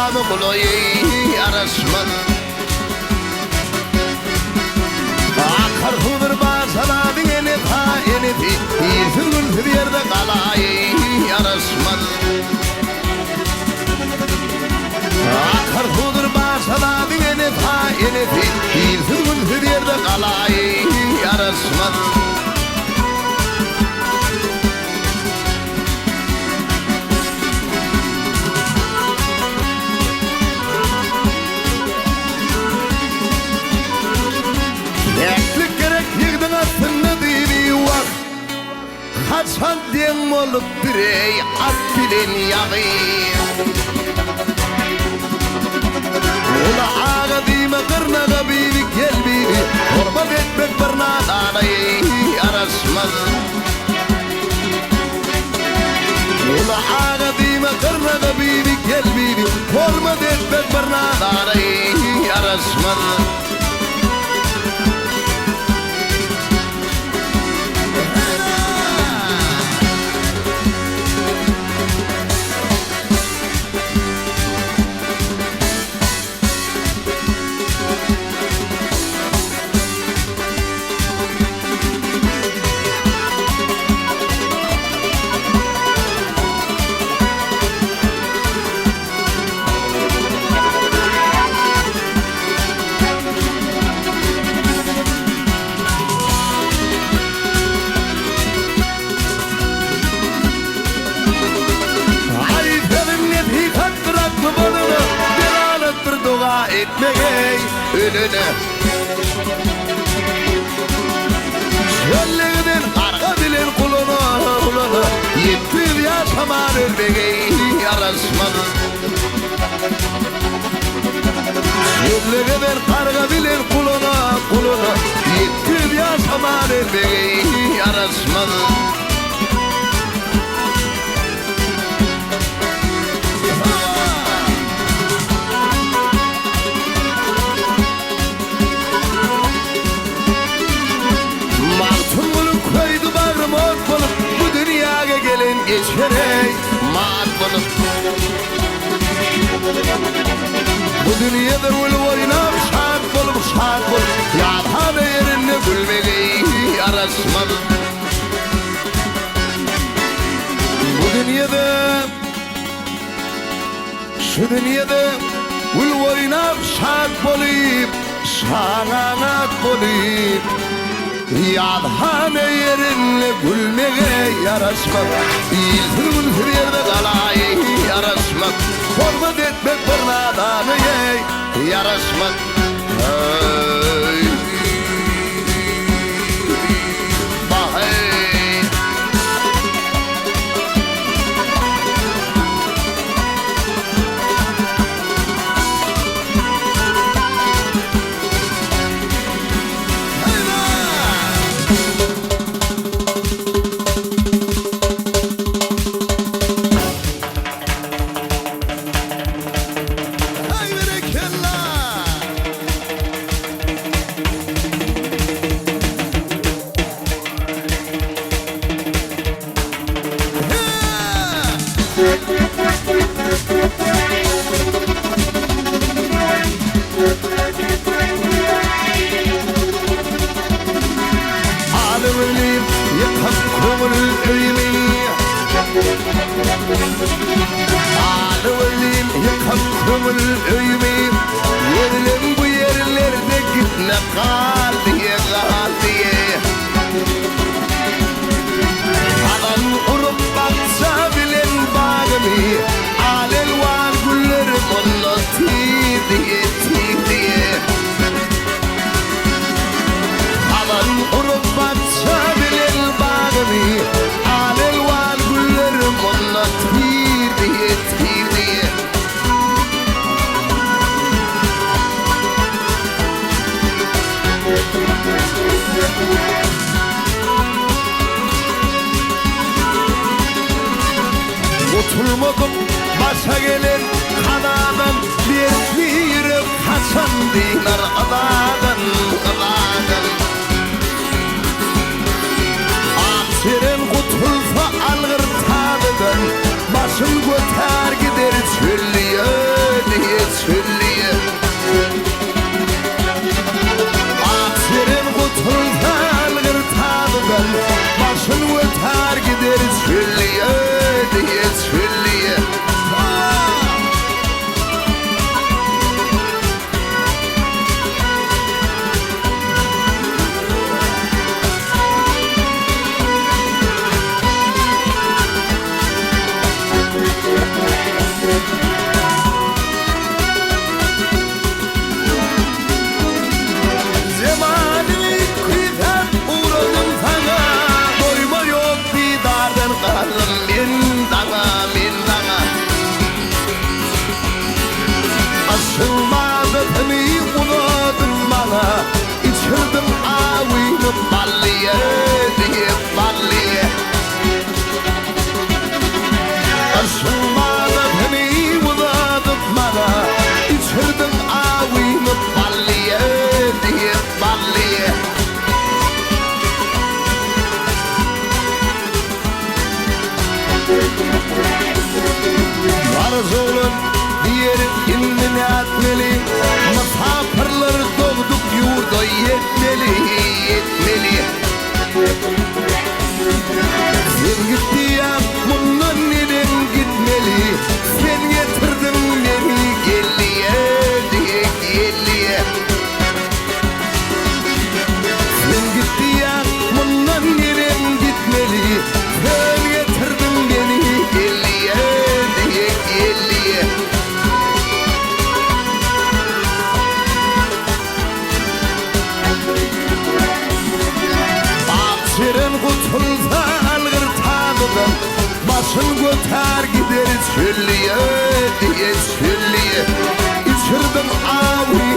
Salamy gulaýy ýaraşmaz. Akar suwdur başaladyň enesi-ha enesi, Ilsiz-günsüz ýerde galaýy ýaraşmaz. Akar suwdur başaladyň enesi-ha enesi, Ilsiz-günsüz ýerde galaýy ýaraşmaz. Päklik gerek ýigdiň astynda diýdi wah Haçan deň bolup bireý at bilen ýagy Uly aga diýme gyrnaga bibi gel bibi Hormat etmek bir nadana ýaraşmaz. Uly aga diýme gyrnaga bibi gel bibi Hormat etmek bir nadana ýaraşmaz. Aý sözüm nesihatdyr akly bolana, Delalatdyr doga etmegeý ölene. Çöllegiden garga bilen gulana, gulana, 700 ýaşaman ölmegeý ýaraşmaz. Çöllegeden garga bilen gulana, gulana, 700 ýaşaman ölmegeý ýaraşmaz. Magtymguly köýdi bagrym ot bolup, Bu dünýäge gelen geçer-eý, mat bolup. Bu dünýede gülüp oýnap, şat bolup, şat bolup, Ýazhana ýerinde gülmegi ýaraşmaz. Bu dünýede, şu dünýede Gül oýnap şat bolyp, şaňaňat bolyp, Ýazhana ýerinde gülmege ýaraşmaz, Ilsiz-günsüz ýerde galaý ýaraşmaz, Hormat etmek bir nadana ýaraşmaz. Heý. Baheý. Haý berekella! Aly-welin ýykyp köňül öýümi. Aly-welin ýykyp köňül öýümi. Ýerleň bu ýerlerde gitme gal diýe, gal diýe. Gazan urup bakja bilen bagymy, Al-elwan gülleri munda tiz diýe, tiz diýe. Gazan urup bakja bilen bagymy, Al-elwan gülleri munda tiz diýe, tiz diýe. Gutulmadyk başa gelen kazadan Dertli ýürek haçan dynar yzadan, yzadan. Ak jeren gutulsa algyr tazydan, Başyn götär gider çölli ýöne. diýe çölliýe. Ak jeren gutulsa algyr tazydan, Başyn götär gider çölliýe diýe çölliýe. Jemalyňy küýsäp ugradym saňa, Doýma ýok didardan galdym men daňa, men daňa. Aşyň madasyny uzadyň maňa, Içirdiň awyny ballyýa diýip ballyýa. Aşyň madasyny uzadyp maňa, Içirdiň awyny ballyýa diýip ballyýa. Garaz oglan diýer indi nätmeli, Mysapyrlar dogduk ýurda ýetmeli, ýetmeli. Sen git diýýän mundan neneň gitmeli, Sen getirdiň meni gelliýe diýe gelliýe. Sen git diýýän mundan neneň gitmeli, Sen getirdiň meni gelliýe diýe gelliýe. Ak jeren gutulsa algyr tazydan, Başyn götär gider çölliýe diýe çölliýe. Içirdiň awyny.